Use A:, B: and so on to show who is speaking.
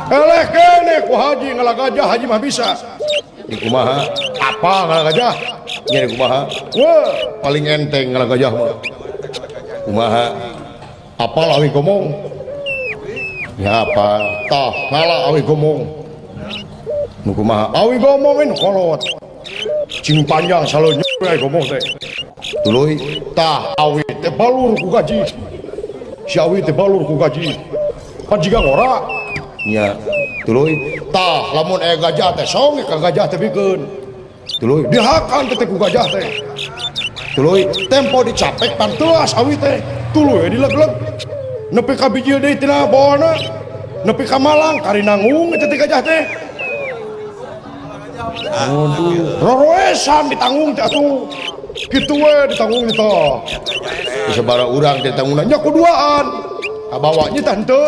A: Eleh kene ku haji ngala gajah, haji mah bisa. Di kumaha? Apa ngala gajah? Nya di kumaha? Wah, paling enteng ngala gajah mah. Kumaha? Apal awi gomong? Ya apa? Tah, ngala awi gomong. Nu kumaha? Awi gomong ini kolot. Cing panjang saleunyeut awi gomong teh. Tuluy tah awi teh balur ku gaji. Si awi teh balur ku gaji. Pan jiga ngora. Nya, tuluy tah lamun aya gajah teh song ka gajah teh bikeun. Tuluy dihakan teh ku gajah teh. Tuluy tempo dicapek panteas awi teh. Tuluy dileg-leg. Nepi ka bijil deui tina bawana. Nepi ka Malang kari nanggung eta teh gajah teh. Aduh, roroesan ditanggung teh atuh. Kitu we ditanggung teh. Sabaraha urang teh tanggungan nya kuduaan. Kabawanya tah henteu.